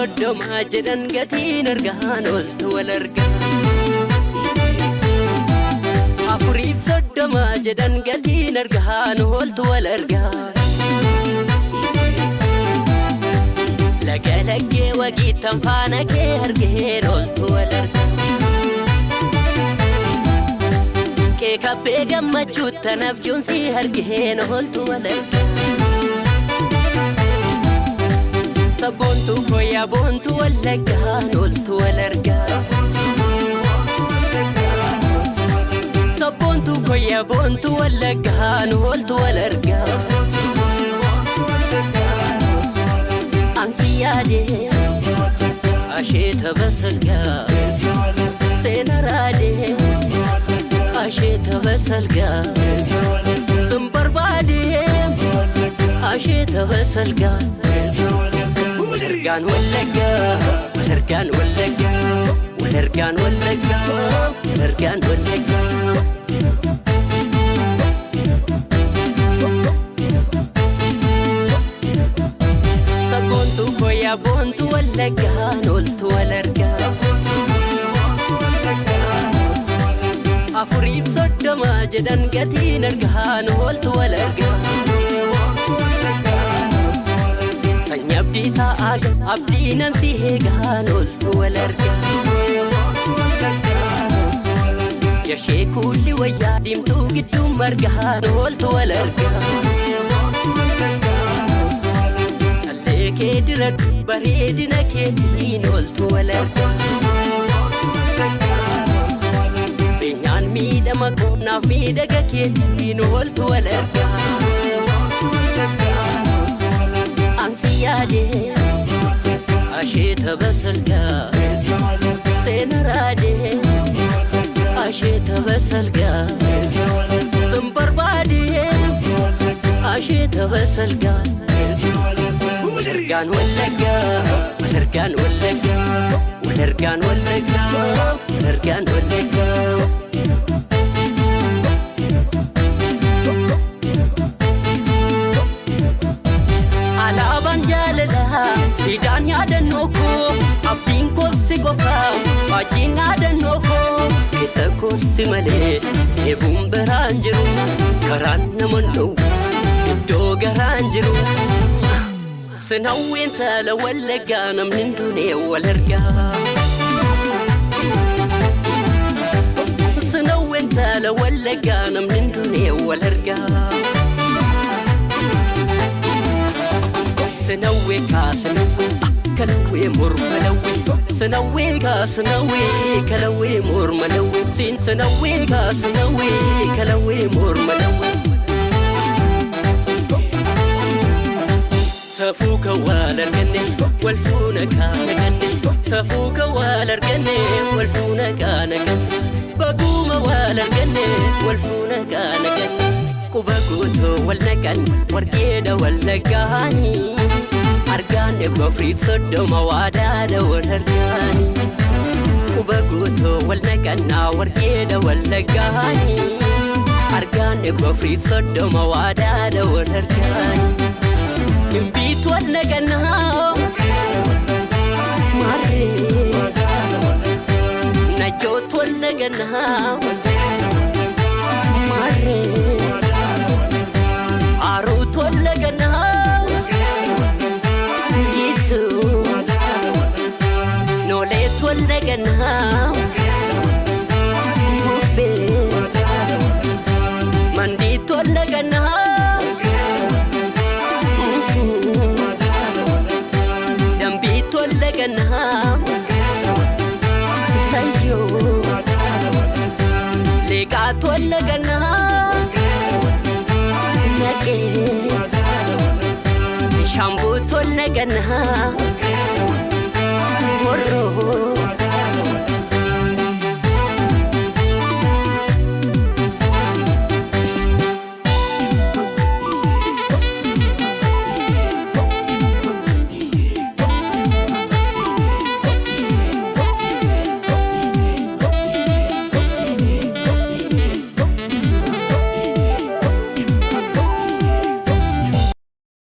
30 jedhan gatiin argaan oltu wal argaa. 34 jedhan gatiin argaan oltu wal argaa. Laga laggee wagiittan faana kee argeen oltu wal argaa. Qeekabbee gammachuuttan abjuun si argeen oltu wal argaa. Sabboontuu koyyaa boontuu wallaggaan oltu wal argaa. Sabboontuu koyyaa boontuu wallaggaan oltu wal argaa. Ansi yaadee asheeta basalgaa seena raadee asheeta basalgaa sun barbaadee asheeta basalgaa. Walargaan wallaggaa walargaan wallaggaa walargaan wallaggaa walargaan wallaggaa. Sabboontuu koyyaa boontuu wallaggaan oltu wal argaa. 34 jedhan gatiin argaan oltu wal argaa. Sanyii abdii sa'aaga abdii namsi eegaan oltu wal argaa. Yashee kuulli wayyaa diimtuu gidduun margaan oltu wal argaa. Callee kee diradhu bareedina keetiin oltu wal argaa. Beenyaan miidhama koonaaf miidhaga keetiin oltu wal argaa. Ansi yaadee asheeta basalgaa seena raadee asheeta basalgaa sun barbaadee asheeta basalgaa. Walargaan wallaggaa walargaan wallaggaa walargaan wallaggaa walargaan wallaggaa. Alaabaan jaalalaa siidaan yaadannoo koo abdiin koossi qofaa faajjiin yaadannoo koo keessa koossi malee eebuun biraan jiru karaan nama dhowwu iddoo garaan jiru. Sinawween taala wallaggaa namni hin duune wal argaa. Sinawween taala wallaggaa namni hin duune wal argaa. Sinawwee kaasinawwee kalawwee morma lawwee sinawwee kaasinawwee kalawwee morma lawwee siin sinawwee kaasinawwee kalawwee morma lawwee. Safuu kan wal arganne wal fuuna kaana ganne safuu kan wal arganne wal fuuna kaana ganne baguuma wal arganne wal fuuna kaana ganne quba guutuu wal naqan warqeedha wal naggaanii argaan 34 waadaadha wal argaanii quba guutuu wal naqannaa warqeedha wal naggaanii argaan 34 waadaadha wal argaanii. Imbiitu wal naqannaa maarree najjootu wal naqannaa maarree haaruutu wal naqannaa jiituu nooleetu wal naqannaa bubbee mandiitu wal naqannaa. Dambiitu wal naqannaa sayyoo leeqaatu wal naqannaa naqee shaambuutu wal naqannaa